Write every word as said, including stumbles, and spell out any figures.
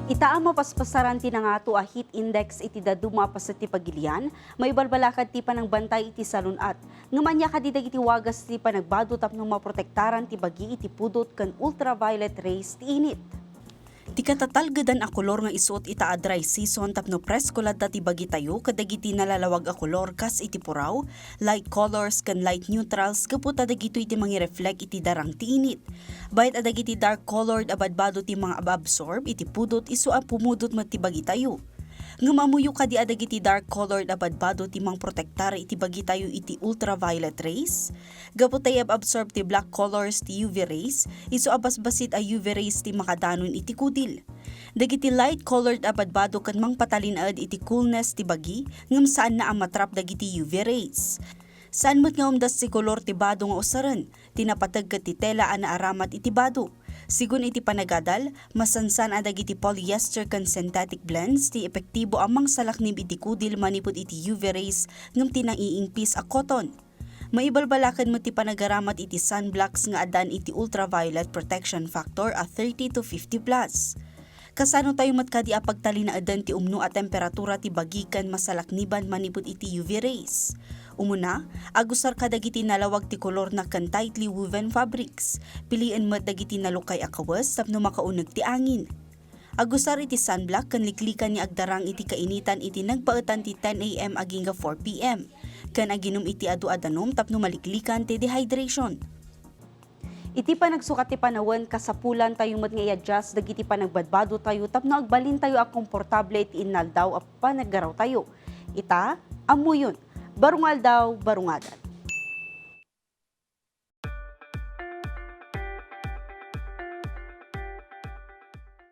Ita a mapaspasaran ti nangato a heat index iti dadduma a paset ti pagilian, maibalbalakad ti panangbantay iti salun-at. Ngem ania kadi dagiti wagas ti panagbado tapno maprotektaran ti bagi iti pudot ken ultraviolet rays ti init? Ti katatalgedan a kolor nga isuot ita a dry season tapno presko latta ti bagitayo ket dagiti nalalawag a kolor kas iti puraw, light colors ken light neutrals gapu ta dagitoy ti mangi-reflect iti darang ti init. Bayat a dagiti dark colored a badbado ti mangababsorb iti pudot isu a pumudot met ti bagitayo. Ngem ammoyo kadi a dagiti dark colored a badbado ti mangprotektar iti bagitayo iti ultraviolet rays? Gapu ta iab-absorb ti black colors ti U V rays, isu a basbasit a U V rays ti makadanon iti kudil. Dagiti light colored a badbado ket mangpatalinaed iti coolness ti bagi ngem saanna a matrap dagiti U V rays. Saan met nga umdas ti kolor ti bado nga usaren, ti napateg ket ti tela a naaramat iti bado. Sigun iti panagadal, masansan a dagiti polyester ken synthetic blends ti epektibo a mangsalaknib iti kudil manipud iti U V rays ngem ti naiingpis a cotton. Maibalbalaken met ti panagaramat iti sunblocks nga addaan iti ultraviolet protection factor a thirty to fifty plus. Kasano tayo met kadi a pagtalinaeden ti umno a temperatura ti bagi ken masalakniban manipud iti U V rays? Umuna, agusar kadagiti nalawag ti kolorna ken tightly woven fabrics. Pilien met dagiti nalukay a kawes tapno makauneg ti angin. Agusar iti sunblock ken liklikan nga agdarang iti kainitan iti nagbaetan ti ten A M agingga four P M, ken aginum iti adu a danum tapno maliklikan ti dehydration. Iti panagsukat ti panawen, kasapulan tayo met nga i-adjust dagiti panagbadbado tayo tapno agbalin tayo a komportable iti inaldaw a panagaraw tayo. Ita, ammoyon, baro nga aldaw, baro nga adat.